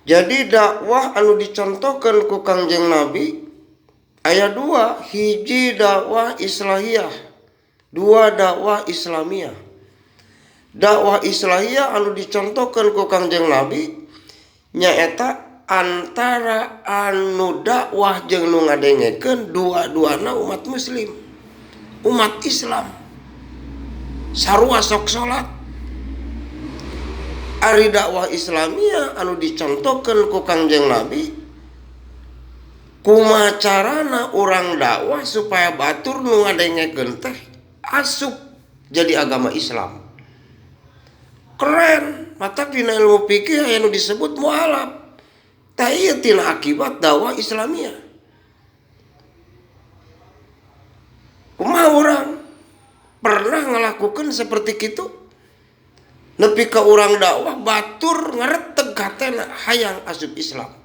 Jadi dakwah anu dicontohkeun ku Kangjeng Nabi aya dua, hiji dakwah islahiyah, dua dakwah islamiyah. Dakwah islahiyah anu dicontohkeun ku Kangjeng Nabi nyaeta antara anu dakwah jeung nu ngadengekeun dua-duana umat muslim, umat Islam. Sarua sok salat. Ari dakwah Islamiyah anu dicontohkeun ku Kangjeng Nabi kumaha carana urang dakwah supaya batur nu ngadengekeun teh asup jadi agama Islam. Keren, mata dina ilmu fikih aya nu disebut mualaf. Tah ieu tina akibat dakwah Islamiyah. Kumaha urang pernah ngalakukeun seperti kitu? Nepi ka urang dakwah batur ngareteg hatena hayang asup Islam.